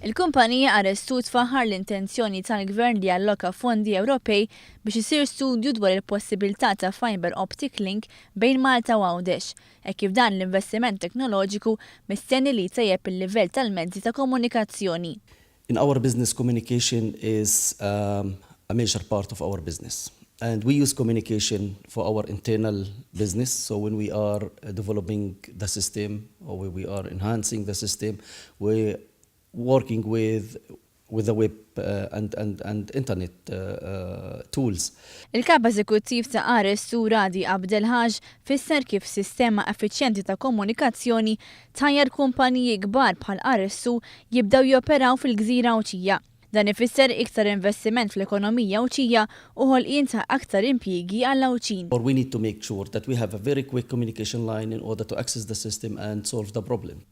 Il-kumpanija RS2 tfaħħar l-intenzjoni tal-Gvern li jalloka fondi Ewropej biex isir studju dwar il-possibilità ta' fiber optic link bejn Malta u Għawdex, hekk kif dan l-investiment teknoloġiku mistenni li jtejjeb il-livell tal-mezzi ta' komunikazzjoni. In our business, communication is a major part of our business. And we use communication for our internal business. So when we are developing the system or when we are enhancing the system, we're working with the web and internet tools. Il-kap eżekuttiv ta' RS2 Radi Abdelhaj fisser kif sistema effiċjenti ta' komunikazzjoni tħajjar kumpaniji kbar bħal RS2 jibdew joperaw fil-gżira Għawdxija. Dan ifisser iktar investiment fl-ekonomija Għawdxija u ħolqien ta' aktar impjiegi għall-Għawdxin. Or we need to make sure that we have a very quick communication line in order to access the system and solve the problem.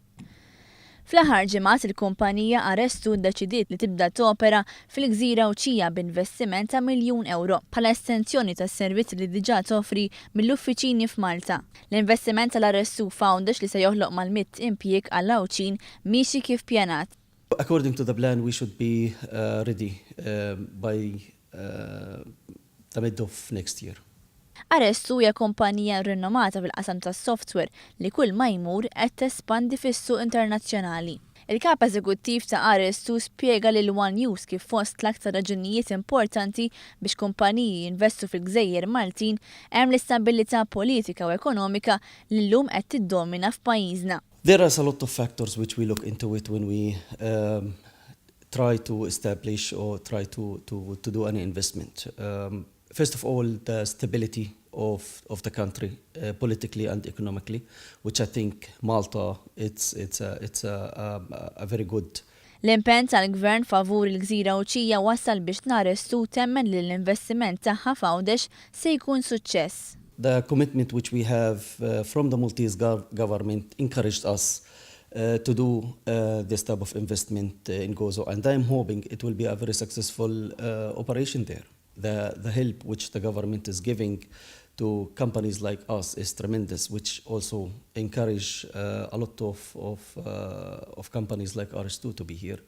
Fl-aħħar ġimgħat il-kumpanija RS2 ddeċidiet li tibda topera fil-gżira Għawdxija b'investiment ta' 1 miljun euro bħala estensjoni tas-servizzi li diġà toffri mill-uffiċini f'Malta. L-investiment tal-RS2 f'Għawdex li se joħloq mal-100 impjieg għall-Għawdxin miexi kif pjanat. According to the plan, we should be ready by the mid of next year. RS2 hija kumpanija rinomata fil-qasam tas-software li kull ma jmur qed tespandi fis-suq internazzjonali. Il-kap eżekuttiv ta' RS2 spjega lil One News kif fost l-aktar raġunijiet importanti biex kumpaniji jinvestu fil-gżejjer Maltin hemm l-istabilità politika u ekonomika li llum qed tiddomina f'pajjiżna. There is a lot of factors which we look into it when we try to establish or try to do any investment. First of all, the stability of the country, politically and economically, which I think Malta, it's a very good L-impenn tal-Gvern favur il-gżira Għawdxija wassal biex RS2 temmen li l-investiment tagħha f'Għawdex se jkun suċċess. The commitment which we have from the Maltese government encouraged us to do this type of investment in Gozo, and I'm hoping it will be a very successful operation there. The help which the government is giving to companies like us is tremendous, which also encourage a lot of companies like RS2 to be here.